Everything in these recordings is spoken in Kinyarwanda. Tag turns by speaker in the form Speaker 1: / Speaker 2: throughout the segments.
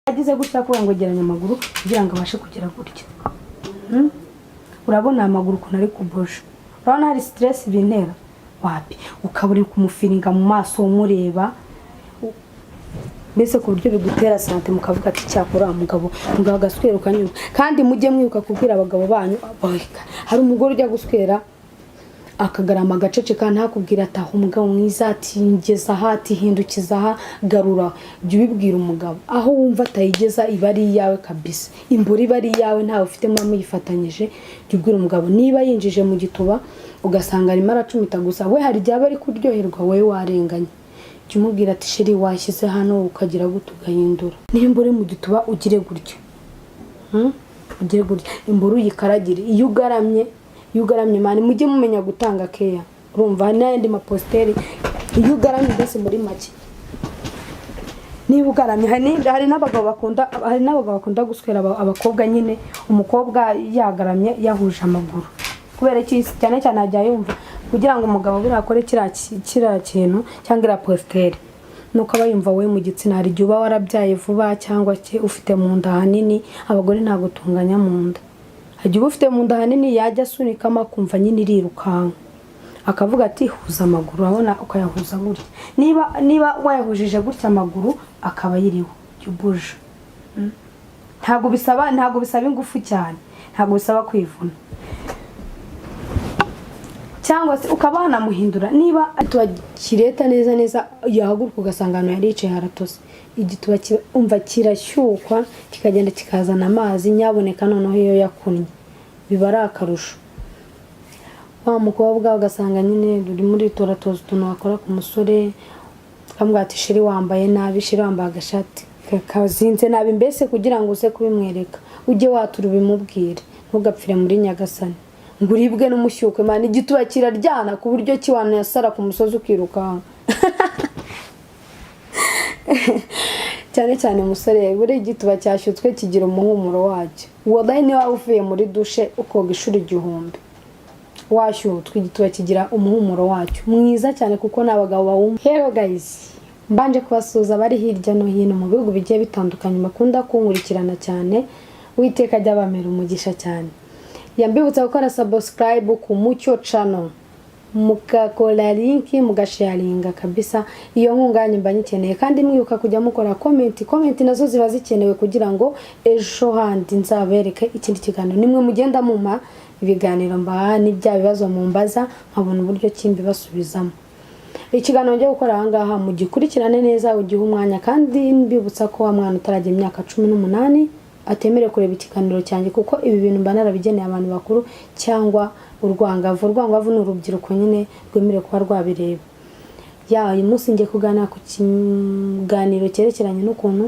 Speaker 1: Agize gutya kubera ngo geranya amaguru kugira ngo abashe kugera gutya. Urabona amaguru ukuntu ari kubosha? Urabona hari stress bintera? Wapi. Ukaba uri kumufeelinga mu maso, umureba mbese ku buryo bigutera santé, mukavuga ati: "Cyakora mugabo, mugabo agaswera ukanyurwa." Kandi mujye mwibuka kubwira abagabo banyu. Hari umugore ujya guswera akagarama, agaceceka, ntakubwira ati: "Aho umugabo mwiza," ati: "Ngeza aha," ati: "Hindukiza aha, garura." Jya ubibwira umugabo. Aho wumva atayigeza iba ari iyawe kabisa, imbura iba ari iyawe, ntawe ufite, muba muyifatanyije. Jya ubwira umugabo niba yinjije mu gituba, ugasanga arimo aracumita gusa, we hari igihe aba ari kuryoherwa, wowe warenganye. Jya umubwira ati: "Chéri, washyize hano ukagira gutya, ugahindura." Nimba uri mu gituba, ugire gutya. Ugire gutya, imburu uyikaragire. Iyo ugaramye, man, mujye mumenya gutanga keya. Urumva hari n'ayandi ma posture. Iyo ugaramye, mbese muri make, niba ugaramye, hari n'abagabo bakunda guswera abakobwa nyine, umukobwa yagaramye, yahuje amaguru. Kubera iki? Cyane cyane ajya yumva kugira ngo umugabo buriya akore kiriya kintu cyangwa iriya posture, nuko aba yumva wowe mu gitsina. Hari igihe uba warabyaye vuba cyangwa se ufite mu nda hanini. Abagore ntabwo tunganya mu nda. Hari igihe uba ufite mu nda hanini, yajya asunikamo akumva nyine irirukanka, akavuga ati: "Huza amaguru." Urabona, ukayahuza gutya. Niba wayahujije gutya amaguru akaba ayiriho, jya ubuje. Ntabwo bisaba ingufu cyane, ntabwo bisaba kwivuna, cyangwa se ukaba wanamuhindura. Niba igituba kireta neza neza, yahaguruka ugasanga ahantu yari yicaye haratose. Igituba umva kirashyukwa, kikagenda kikazana amazi. Nyaboneka, noneho iyo yakunnye biba ari akarusho. Wa mukobwa ugasanga nyine uri muri toratoza utuntu wakora ku musore, ukamubwira ati: "Chéri, wambaye nabi, chéri, wambaye agashati kazinze nabi." Mbese kugira ngo uze kubimwereka, ujye watura ubimubwire. Ntugapfire muri Nyagasani ngo uribwe n'umushyukwe. Man, igituba kiraryana ku buryo ki wanasara ku musozi ukirukanka. Cyane cyane umusore, buriya igituba cyashyutswe kigira umuhumuro wacyo. Wallahi, niba waba uvuye muri douche ukoga inshuro 1000 washyutswe, igituba kigira umuhumuro wacyo mwiza cyane, kuko n'abagabo bawumva. Hello guys, mbanje kubasuhuza bari hirya no hino mu bihugu bigiye bitandukanye bakunda kunkurikirana cyane. Uwiteka ajya abamera umugisha cyane. Yambibutsa gukora subscribe ku Mucyo Channel, mugakora like, mugasharinga kabisa. Iyo nkunga yanyu mba nyikeneye. Kandi mwibuka kujya mukora comment. Comment nazo ziba zikenewe kugira ngo ejo handi nzabereke ikindi kiganiro. Nimwe mugenda mumpa ibiganiro mbaha, n'ibya bibazo mumbaza nkabona uburyo ki mbibasubizamo. Ikiganiro ngiye gukora aha ngaha mugikurikirane neza, ugihe umwanya. Kandi mbibutsa ko wa mwana utaragira imyaka 18 atemerewe kureba ikiganiro cyanjye, kuko ibi bintu mba narabigeneye abantu bakuru cyangwa urwangavu. Urwangavu ni urubyiruko nyine rwemerewe kuba rwabireba. Ya, uyu munsi ngiye kuganira ku kiganiro cyerekeranye n'ukuntu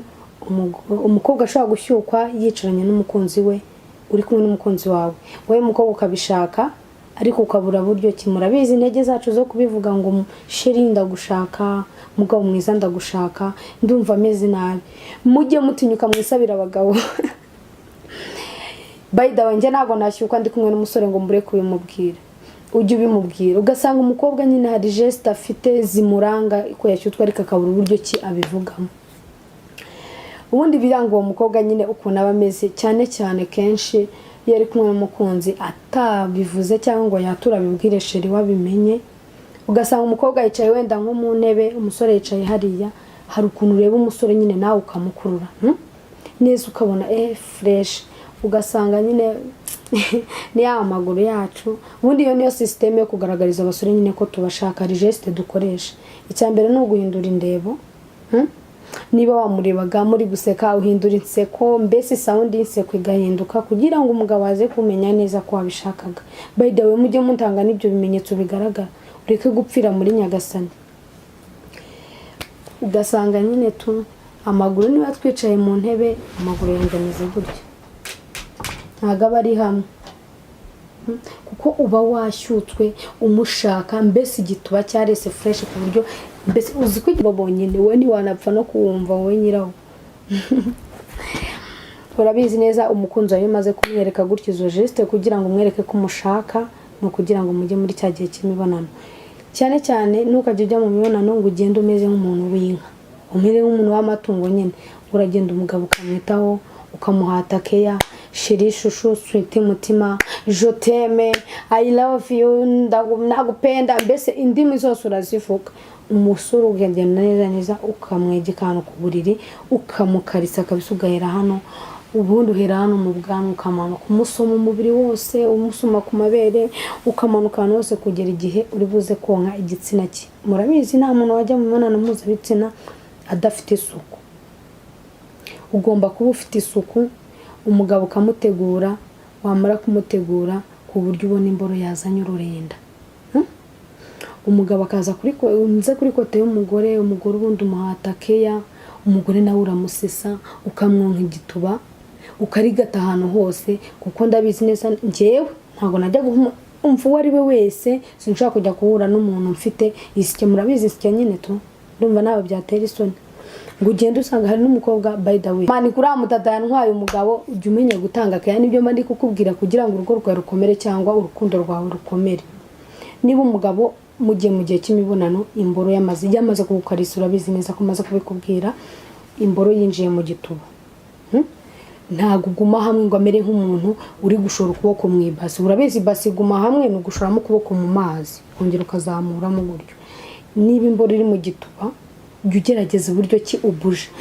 Speaker 1: umukobwa ashobora gushyukwa yicaranye n'umukunzi we. Uri kumwe n'umukunzi wawe, wowe mukobwa ukabishaka ariko ukabura buryo ki. Murabizi intege zacu zo kubivuga ngo: "Chéri, ndagushaka, mugabo mwiza, ndagushaka, ndumva ameze nabi." Mujye mutinyuka mwisabira abagabo. By the way, njye ntabwo nashyukwa ndi kumwe n'umusore ngo mbure kubimubwira. Ujye ubimubwira. Ugasanga umukobwa nyine hari geste afite zimuranga ko yashyutswe, ariko akabura uburyo ki abivugamo. Ubundi biranga uwo mukobwa nyine ukuntu aba ameze, cyane cyane kenshi iyo ari kumwe n'umukunzi atabivuze cyangwa ngo yature abibwire chéri wabimenye. Ugasanga umukobwa yicaye wenda nko mu ntebe, umusore yicaye hariya. Hari ukuntu ureba umusore nyine nawe ukamukurura, Neza ukabona fresh, ugasanga nyine ni ya maguru yacu. Ubundi iyo niyo système yo kugaragariza abasore nyine ko tubashaka. Hari geste dukoresha. Icya mbere ni uguhindura indebo, Niba wamurebaga muri guseka, uhindura inseko, mbese sound y'inseko igahinduka, kugira ngo umugabo aze kumenya neza ko wabishakaga. By the way, mujye mutanga n'ibyo bimenyetso bigaragara, ureke gupfira muri Nyagasani. Ugasanga nyine tu amaguru, niba twicaye mu ntebe, amaguru yanjye ameze gutya, ntabwo aba ari hamwe. Kuko uba washyutswe umushaka, mbese igituba cyarese fresh, ku buryo mbese uzi ko bonyine wowe ntiwanapfa no kuwumva, wowe nyirawo urabizi neza. Umukunzi wawe, iyo umaze kumwereka gutya izo geste kugira ngo umwereke ko umushaka, ni ukugira ngo mujye muri cya gihe cy'imibonano. Cyane cyane ntukajya ujya mu mibonano ngo ugende umeze nk'umuntu w'inka, umere nk'umuntu w'amatungo nyine. Uragenda umugabo ukamwitaho, ukamuhata keya: "Chéri, chouchou, sweetie, mutima, je t'aime, I love you, nagupenda." Mbese indimi zose urazivuga. Umusore ukagenda neza neza, ukamwegeka ahantu ku buriri, ukamukarisa kabisa, ugahera hano, ubundi uhera hano mu bwanwa, ukamanuka umusoma umubiri wose, umusoma ku mabere, ukamanuka ahantu hose kugera igihe uri buze konka igitsina cye. Murabizi, nta muntu wajya mu mibonano mpuzabitsina adafite isuku. Ugomba kuba ufite isuku. Umugabo ukamutegura, wamara kumutegura ku buryo ubona imboro yazanye ururenda. Umugabo akaza kuri nze kuri côté y'umugore. Umugore ubundi umuhata keya, umugore nawe uramusesa, ukamwonka igituba, ukarigata ahantu hose, kuko ndabizi neza njyewe ntabwo najya guha umva uwo ari we wese. Sinshobora kujya guhura n'umuntu mfite isike. Murabizi isike nyine tu, ndumva nawe byatera isoni ngo ugende usanga hari n'umukobwa. By the way, mani kuri mutata yantwaye umugabo. Ujya umenya gutanga keya, nibyo mba ndi kukubwira, kugira ngo urugo rwawe rukomere cyangwa urukundo rwawe rukomere. Niba umugabo mugiye mu gihe cy'imibonano, imboro yamaze kugukarisa, urabizi neza ko maze kubikubwira, imboro yinjiye mu gituba, Ntabwo uguma hamwe ngo amere nk'umuntu uri gushora ukuboko mu ibasi. Urabizi, ibasi iguma hamwe ni ugushoramo ukuboko mu mazi, ukongera ukazamuramo gutyo. Niba imboro iri mu gituba, jya ugerageza uburyo ki ubuje.